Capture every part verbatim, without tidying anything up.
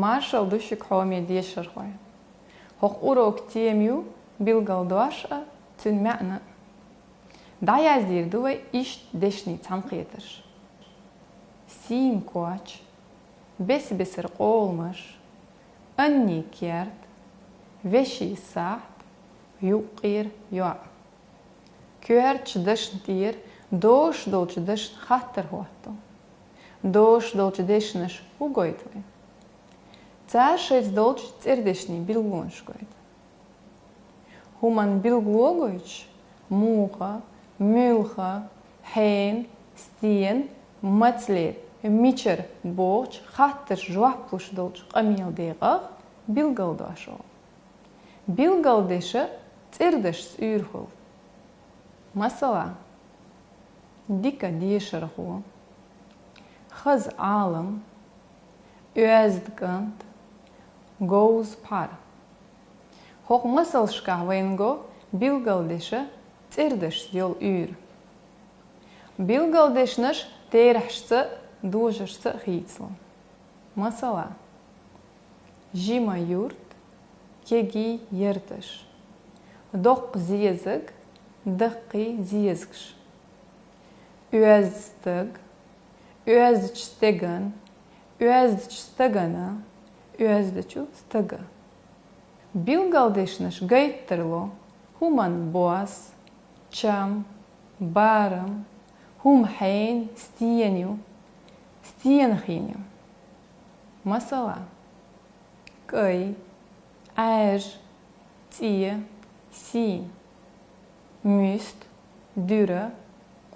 Маршал ду шуьга, хьоме дешархой. ХӀокху урокан тема ю билгалдош а, цуьнан маьӀна а. ДӀаяздийр ду вай иштта дешнийн цхьаьнакхетарш: сийна коч, бес-бесара къоламаш, аннийн керт, вешин сахьт, юккъера йоӀ. Коьртачу дашна тӀера дозуш долчу дашна хаттар хӀотто. Дозуш долчу дешнаша хӀун гойту вайна? Цара шайца долчу цӀердешнийн билгалонаш гойту. ХӀуманна билгало гойтуш, муха, муьлха, хьенан, стенан, мацалера, мичара бохучу хаттаршна жоп луш долчу къамелан декъах билгалдош олу. Билгалдеша цӀердашца уьйр хуьлу. Масала, дика дешархо, хаза Ӏалам, оьзда кӀант, говза пхьар. ХӀокху масалшкахь вайна го билгалдеша цӀердашца йолу уьйр. Билгалдешнаш терахьашца а, дожаршца а хийцало. Масала, жима юрт, кегий ярташ, доккха зезаг, даккхий зезагаш, оьзда стаг, оьздачу стеган, оьздачу стагана, оьздачу стага. Билгалдешнаш гайта тарло хӀуманан бос, чам, барам, хӀума хьенан, стенан ю, стенах йина ю. Масала, кӀай, Ӏаьржа, цӀе, сийна, муьста, дуьра,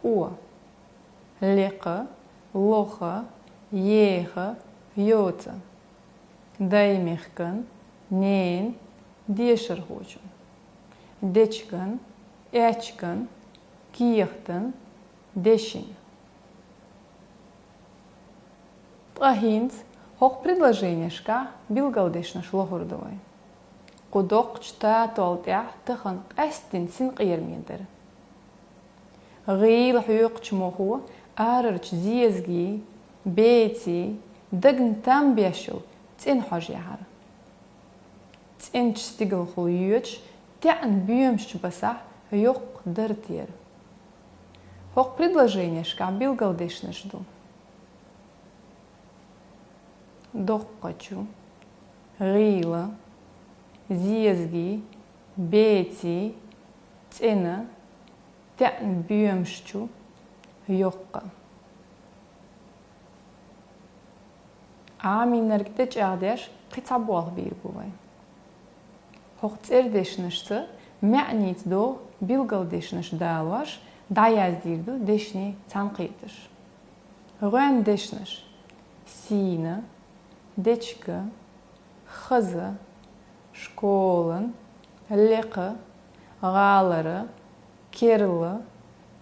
къо, лекха, лоха, еха, йоца, даймехкан, ненан, дешархочун, дечиган, аьчиган, кехатан, дешин. Ткъа хӀинца хӀокху предложенешкахь билгалдешнаш лохур ду вай. Кху доккхачу татол тӀехь тахана къаьсттина синкъераме дара. ГӀийла хьоькхучу мохо арарчу зезагий, беций дагна там беш йолу цӀена хьожа яхьара. ЦӀеначу стигалхула йоьдуш, таьӀна боьмаш чу басахь, йоккха дара тера. ХӀокху предложенешкахь билгалдешнаш ду: доккхачу, гӀийла, зезагий, беций, цӀена, таьӀна боьмаш чу, йоккха. Ӏамийнарг тӀечӀагӀдеш, кхин цхьа болх бийр бу вай. ХӀокху цӀердешнашца маьӀница догӀу билгалдешнаш далош, дӀаяздийр ду дешнийн цхьаьнакхетарш. ГӀоьнна дешнаш: сийна, дечига, хаза, школан, лекха, гӀалара, керла,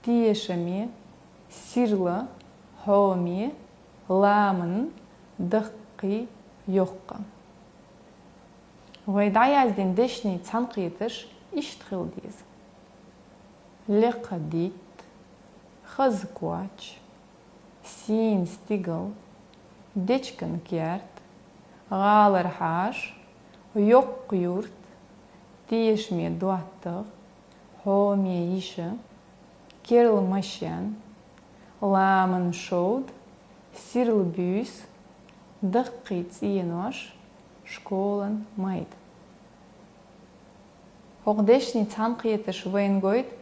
тешаме, сирла, хьоме, ламанан, даккхий, йоккха. Вай дӀаяздина дешнийн цхьаьнакхетарш иштта хила деза: лекха дитт, хаза коч, сийна стигал, дечиган керт, гӀалара хьаша, йоккха юрт, тешаме доттагӀа, хьоме йиша, керла машен, ламанан шовда, сирла буьйса, даккхий цӀенош, школан майда. ХӀокху дешнийн цхьаьнакхетарша вайна гойту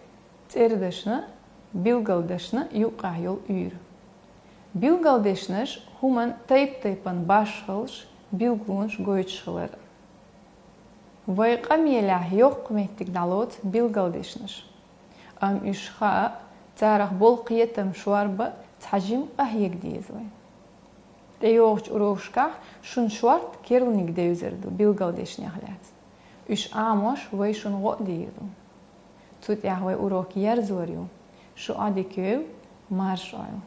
цӀердашна, билгалдашна юккъехь йолу уьйр. Билгалдешнаш хӀуманан тайп-тайпана башхаллаш, билгалонаш гойтуш хилар. Вай къамелехь йоккха меттиг дӀалоцу билгалдешнаш. Амма уьш хаа а, царах болу кхетам шорба а цхьа жима къахьега деза вай. ТӀейогӀучу урокашкахь шуна шортта керланиг девзар ду билгалдешнех лаьцна. Уьш Ӏамош вай шуна гӀо а дийр ду. Цу тӀехь вай урок ерзор ю. Шу Ӏодика йойла, марша Ӏойла.